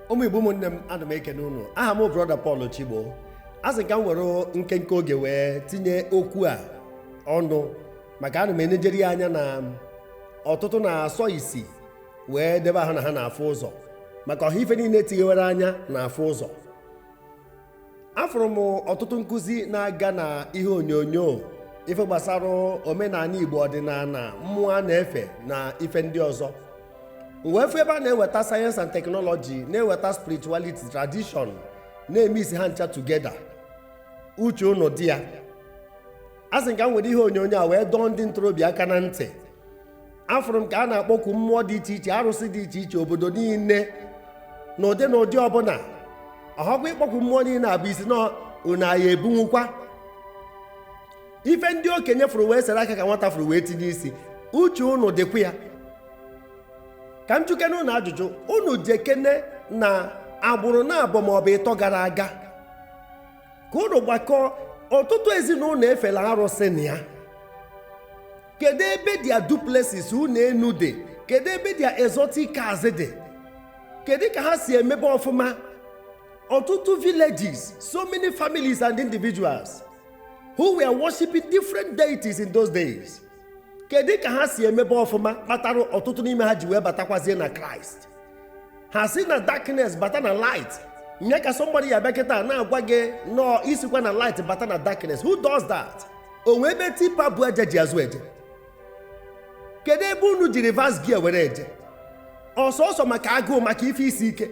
Ụmụ Igbo, ụmụnne m, ana m ekene unu. Aha m Brother Paul Chigbo. A sị ka m were nkenke oge wee tinye okwu a ọnụ, maka ana m enejeri ya anya na ọtụtụ na-asọ isi wee debe ahụ na ha na-afụ ụzọ, maka ọha ife niile tinyewere anya na-afụ ụzọ. Afụrụ m ọtụtụ nkụzi na-aga na ihe onyonyo, ife gbasara omenala Igbo, ọdịnala, mmụọ a na-efe na ife ndị ọzọ. Wee fụ ebe a na-eweta science and technology, na-eweta spirituality, tradition, na-eme isi ha ncha together. Uche unu dị ya. A sị ka m were ihe onyonyo a wee dọọ ndị ntorobịa aka na ntị. Afụrụ m ka a na-akpọkwu mmụọ dị iche iche, arụsị dị iche iche, obodo niile n'ụdị na ụdị ọbụla. Ọhọkwa ịkpọkwu mmụọ niile abụ isi na unu anyị ebunwukwa ife ndị okenye fụrụ wee sere aka ka nwata fụrụ wee tinye isi. Uche unu dịkwa ya. Ka m jukene unu ajụjụ. Unu jekene na agbụrụ na abụọ maọbụ ịtọ gara aga, ka unu gbakọọ ọtụtụ ezinụlọ efela arụsị na ya. Kedu ebe their duplexes, unu enu dị? Kedu ebe their exotic cars dị? Kedu ka ha si emebe ọfụma? Ọtụtụ villages, so many families and individuals who were worshiping different deities in those days, kedu ka ha si emebe ọfụma kpatara ọtụtụ n'ime ha ji wee batakwazie na Kraịst? Ha si na darkness bata na light. Nye ka somebody ya bịa kịta na-agwa gị nọọ isikwa na light bata na darkness. Who does that? Onwe ebe tipper bụ eje ji azụ eje? Kedu ebe unu ji reverse gear were eje ọsọsọ maka agụụ, maka ife isi ike?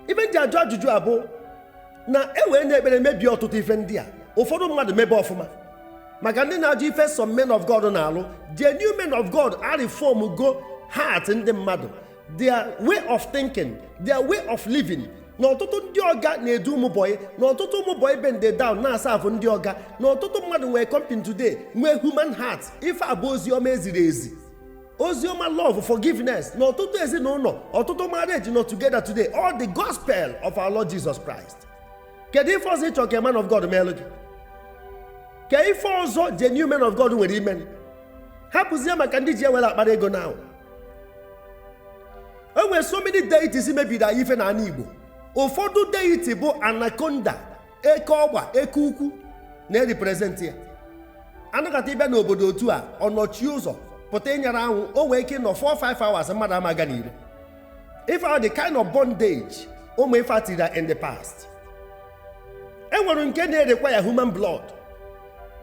Ife ji ajụ ajụjụ abụ na e wee na-ekpere mebie ọtụtụ ife ndị a. Ụfọdụ mmadụ mebe ọfụma, maka ndị na-ajụ ife some men of God na-alụ. Genuine men of God a reform go heart ndị mmadụ, their way of thinking, their way of living. Na ọtụtụ ndị ọga na-edu ụmụ boy, na ọtụtụ ụmụ boy bend down na-asa afụ ndị ọga, na ọtụtụ mmadụ nwee company today, nwee human heart. Ife abụ ozi ọma eziri ezi, ozi ọma love, forgiveness. Na ọtụtụ ezinụlọ, ọtụtụ marriage nọ together today, all the gospel of our Lord Jesus Christ. Kedu ife ọzọ ịchọ ka man of God meelụ gị? Ka ife ọzọ genuine men of God nwere ime? Hapụzie maka ndị ji ewere akpara ego. Now, o nwere so many deities mebiri anyị ife n'ala Igbo. Ụfọdụ deity bụ anaconda, eke ọgba, eke ukwu na-represent ya. Anụkata ịbịa n'obodo otu a, ọ nọchie ụzọ pụta ịnyara anwụ, o nwee ike ịnọ 4-5 hours, mmadụ amaga n'iro. Ife ahụ, the kind of bondage ụmụ ife atira in the past. E nwere nke na-erekwa ya human blood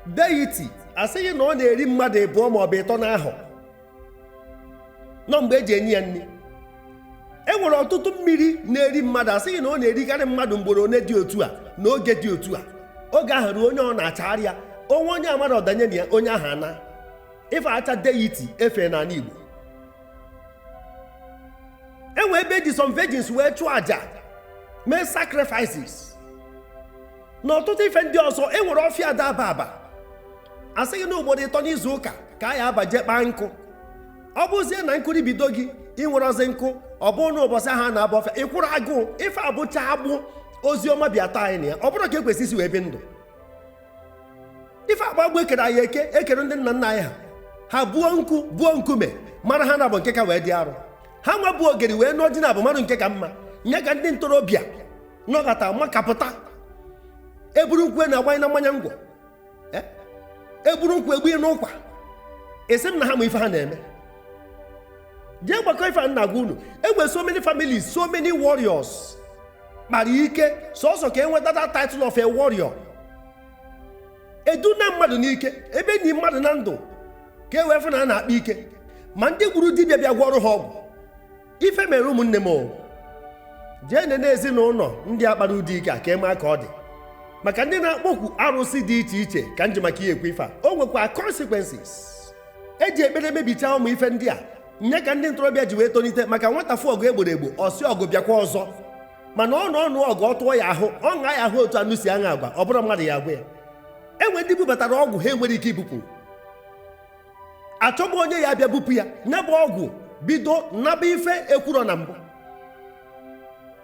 deity, asịghị na ọ na-eri mmadụ ịbụọ maọbụ ịtọ n'ahụ nọ mgbe eji enye ya nri. E nwere ọtụtụ mmiri na-eri mmadụ, asịghị na ọ na-erikarị mmadụ mgboro one dị otu a n'oge dị otu a. Oge ahụ ruo, onye ọ na-achagharị ya onwe onye amara ọdanye na ya, onye ahụ ana. Ife acha deity efe n'ala Igbo. E nwee ebe eji some virgins wee chụọ aja, mee sacrifices na ọtụtụ ife ndị ọzọ. E nwere ọfịa ada aba aba, asịghị na ugboro ịtọ n'izu ụka ka a ya abaje kpaa nkụ. Ọ bụzie na nkụri bido gị, ịnwere ọzi nkụ, ọ bụrụ na ụbọchị ahụ a na-aba ọfịa, ịkwụrụ agụụ. Ife abụcha agbụ ozi ọma bịa taa anyị na ya. Ọ bụrụ ka ekwesị isi wee bi ndụ, ife agba agbụ ekere anyị eke, ekere ndị nna nna anyị ha, ha buo nkụ, buo nkume, mara ha na bụ nke ka wee dị arụ. Ha nwa bụ ogeri wee nụọ ji na abụ mmadụ nke ka mma. Nye ka ndị ntorobịa nọkọta makapụta eburu nkwụ na-agbanye na mmanya ngwọ. Eburu nkwụ egbu n'ụkwa. Esi m na ha ma ife ha na-eme. Jee gbakọ ife a na-agwa unu. Enwere so many families, so many warriors kpara ike sọsọ ka enweta that title of a warrior. Eduna mmadụ n'ike, ebe enyi mmadụ na ndụ, ka e wee fụ na a na-akpa ike. Ma ndị gburu dibịa bịa gwọrọ ha ọgwụ ife mere. Ụmụnne m o, jee nene ezinụlọ ndị akpara ụdị ike a ka eme ka ọ dị, maka ndị na-akpọkwu arụsị dị iche iche ka nji maka ihe ekwu ife a. O nwekwa consequences. Eji ekpere mebicha ụmụ ife ndị a. Nye ka ndị ntorobịa ji wee tolite, maka nwata fụ ọgụ egboro egbo, ọsị ọgụ bịakwa ọzọ. Mana ọ nọ ọnụ ọgụ, ọ tụọ ya ahụ, ọ ṅaa ya ahụ otu anụ si aṅa agwa, ọ bụrụ mmadụ ya agwa ya. Enwe ndị bubatara ọgwụ ha enwere ike ibupụ, achọghị onye ya abịa bupụ ya. Nye bụ ọgwụ bido naba ife ekwurọ na mbụ.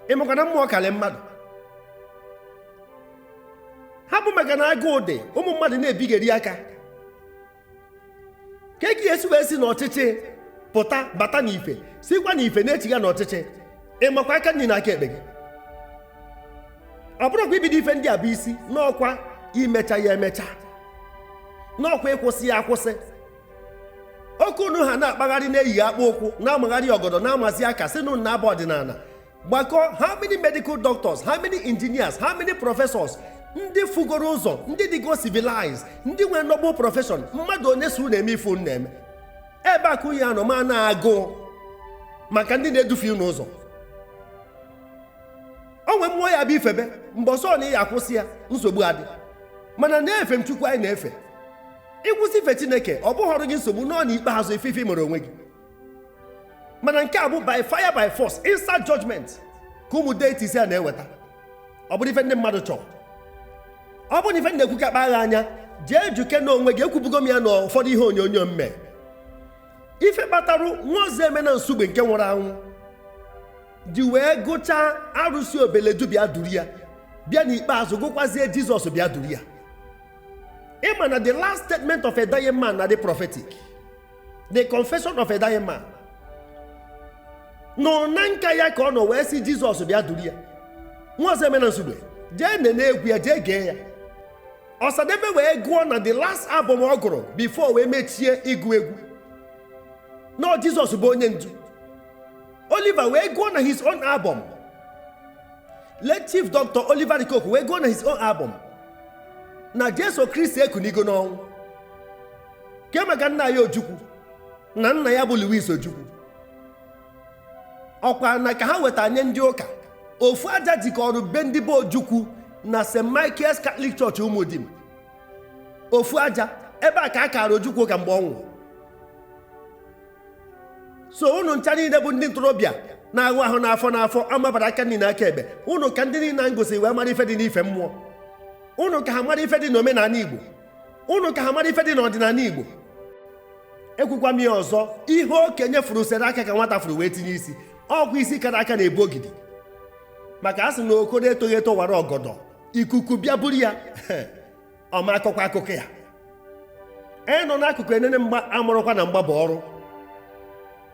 Ịmakwa na mmụọ karị mmadụ. Ha bụ maka na agụụ dị, ụmụ mmadụ na-ebigheri aka ka e esi wee si n'ọchịchị pụta bata n'ife, sikwa n'ife na-echiga n'ọchịchị. Ị makwa aka nri na aka ekpe gị? Ọ bụrụkwa ibido ife ndị a bụ isi n'ọkwa imecha ya emecha, n'ọkwa ịkwụsị ya akwụsị. Oke unu ha na-akpagharị, na-eyi akpụ ụkwụ, na-amagharị ọgọdọ, na-amazi aka si nụ na-aba ọdịnala. Gbakọ how many medical doctors, how many engineers, how many professors, ndị fugoro ụzọ, ndị dịgo civilized, ndị nwere noble profession, mmadụ onye so unu eme ife unu na-eme ebe a ka ya nọ ma na-agụ maka ndị na-edufe unu ụzọ. O nwe mmụọ ya bụ ifebe mgbe ọsọ na ya akwụsị ya, nsogbu adị. Mana na-efe m Chukwu anyị na-efe. Ịkwụsị ife Chineke, ọ bụghị ọrụ gị nsogbu nọ n'ikpeazụ ife ife mere onwe gị. Mana nke a bụ by fire by force, instant judgment ka ụmụ deities a na-eweta. Ọ bụrụ ife ndị mmadụ chọrọ, ọ bụrụ na ife na-ekwu ka kpaa anya, jee juke n'onwe gị. Ekwubugo m ya n'ụfọdụ ihe onyonyo mme. Ife kpatarụ nwa Emena Nsugbe nke nwụrụ anwụ ji wee gụchaa arụsị obeledu bịa duru ya bịa n'ikpeazụ gụkwazie Jizọs bịa duru ya. Ịma na the last statement of a dying man na the prophetic, the confession of a dying man nọ na nka ya ka ọ nọ wee sị Jizọs bịa duru ya. Nwa Emena Nsugbe, jee nene egwu ya, jee gee ya. Ọsadebe wee gụọ na the last album ọ gụrụ before wee mechie ịgụ egwu nọ Jizọs bụ onye ndu. Oliver wee gụọ na his own album, late Chief Dr. Oliver De Coque wee gụọ na his own album na Jesu Kristi ekunigo n'ọnwụ. Ke maka nna ya Ojukwu na nna ya bụ Louis Ojukwu, ọkwa na ka ha weta nye ndị ụka ofu aja jikọrọ be ndị be Ojukwu na St. Michael's Catholic Church Ụmụdim. Ofu aja ebe a ka a kara Ojukwu ka mgbe ọ nwụrụ. So unu ncha niile bụ ndị ntorobịa na-ahụ ahụ n'afọ n'afọ amabara aka nri na aka ekpe unu, ka ndị niile ngosi wee mara ife dị n'ife mmụọ unu, ka ha mara ife dị n'omenala Igbo unu, ka ha mara ife dị n'ọdịnala Igbo. Ekwukwa m ya ọzọ, ihe okenye furu sere aka ka nwata furu wee tinye isi. Ọgwụ isi kara aka na-ebu ogidi, maka a sị na okoro etoghị eto wara ọgọdọ, ikuku bịa buru ya, ọma akọkwa akụkọ ya. E nọ n'akụkụ enene mgba amụrụkwa na mgba bụ ọrụ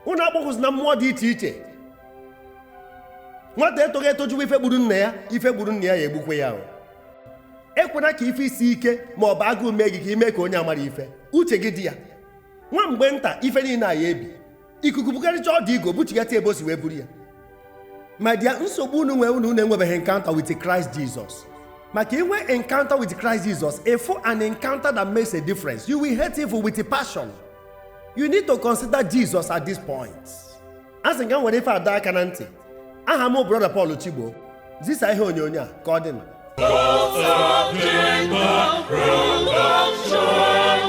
unu. Akpọkwụsị na mmụọ dị iche iche. Nwata etoghị etojuwa ife gburu nna ya, ife gburu nna ya, ya egbukwe ya. O ekwena ka ife isi ike ma ọ bụ agụụ mee gị ka ime ka onye amara ife uche gị dị ya. Nwa mgbe nta, ife niile a ya ebi, ikuku bukarịcha ọ dị igo buchigata ebe o si wee buru ya. Ma dia nsogbu unu nwee, unu enwebeghị encounter with Christ Jesus. Maka inwe encounter with Christ Jesus, ịfụ an encounter that makes a difference, you will hate evil with a passion. You need to consider Jesus at this point. A sị nga m were ife ada aka na ntị. Aha m, Brother Paul Chigbo. Zisa ihe onyonyo a ka ọ dị na Gods of Jacob, root of joy,